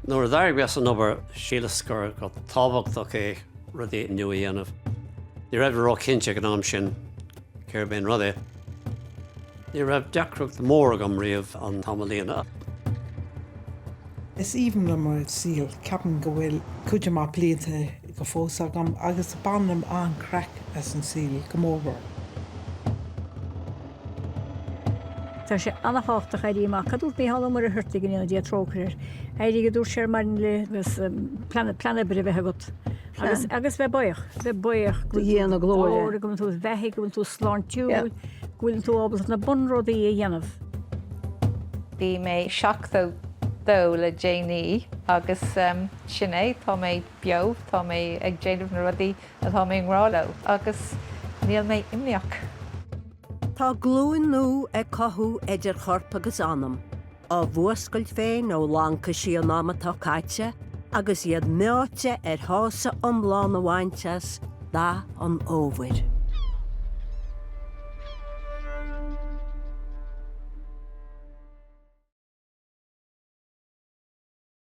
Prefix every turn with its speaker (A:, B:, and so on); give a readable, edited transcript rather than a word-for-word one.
A: Nuair a d'éirigh mé as an obair, shíleas gur tábhachtach é rudaí nua a dhéanamh. Ní raibh mé ró-chinnte ag an am sin cérbh é an rud é. Ní raibh deacracht mhór agam riamh an t-am a líonadh.
B: Is aoibhinn liom mo saol, ceapaim go bhfuil cuid mhaith blianta go fós agam agus bainim an-chraic as an saol go mórmhór.
C: Tá sé an-thábhachtach éirí amach. Cad dúirt Mícheál Ó Muircheartaigh, go ndéana Dia trócaire air, éirigh a dúirt sé ar maidin le agus plean plean oibre a bheith agat agus agus bheith buíoch, bheith buíoch go bhfuil
D: Dhia na glóire.
C: go bhfuil tú beathaithe, go bhfuil tú sláintiúil, go bhfuil tú ábalta na bunrudaí a dhéanamh.
E: Bhí mé 72 le déanaí agus sin é, tá mé beo, tá mé ag déanamh na rudaí atá mé i ngrá leo agus níl mé imníoch.
F: Tá glúin nua ag cothú idir chorp agus anam, á bhfuascailt féin ó laincisí an ama atá caite agus iad meáite ar shásamh iomlán a bhaint as dath an fhómhair.